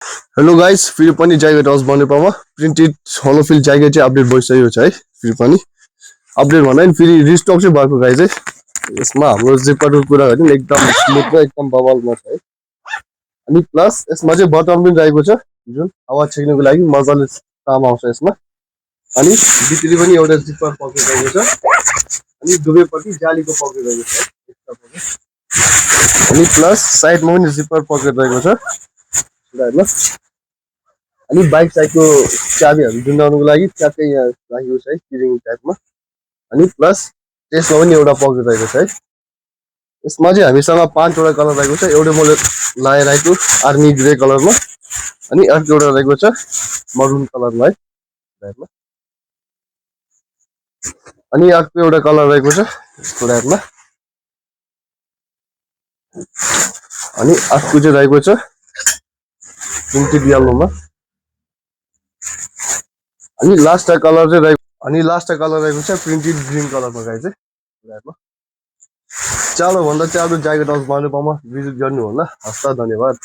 Hello guys फेरि पनि jacket house बनेपामा printed हलो feel jacket चाहिँ अपडेट भइसकेको छ है। फेरि पनि अपडेट भन्दा नि फेरि रिस्टक चाहिँ भएको गाइस है। यसमा हाम्रो जिप्परको कुरा गर्ने नि एकदम स्मुथ र एकदम बबलमा छ है। अनि प्लस यसमा चाहिँ बटन पनि रहेको छ जुन आवाज छेक्नको लागि मजाले काम आउँछ यसमा। अनि भित्री पनि एउटा जिप्पर पकेट रहेको छ अनि दुवैपट्टि जालीको पकेट रहेको छ एक्स्ट्रा पकेट। अनि प्लस साइडमा पनि जिप्पर पकेट रहेको छ अनि बाइक साइडको चाबीहरू डुन्डाउनुको लागि ट्याक्कै यहाँ राखेको छ है किरिङ टाइपमा। अनि प्लस त्यसमा पनि एउटा पकेट रहेको छ है। यसमा चाहिँ हामीसँग 5वटा कलर रहेको छ। एउटै मैले लाएर आएको आर्मी ग्रे कलरमा अनि अर्को एउटा रहेको छ मरुन कलरमा है टाइपमा। अनि अर्को एउटा कलर रहेको छ यस्तो टाइपमा। अनि अर्को चाहिँ रहेको छ प्रिन्टेड येलोमा। अनि लास्ट कलर रहेको छ प्रिन्टेड ग्रीन कलरमा गाइस है। चालो भन्दा चालो ज्याकेट हाउस मानुपामा भिजिट गर्नु होला। हस् त धन्यवाद।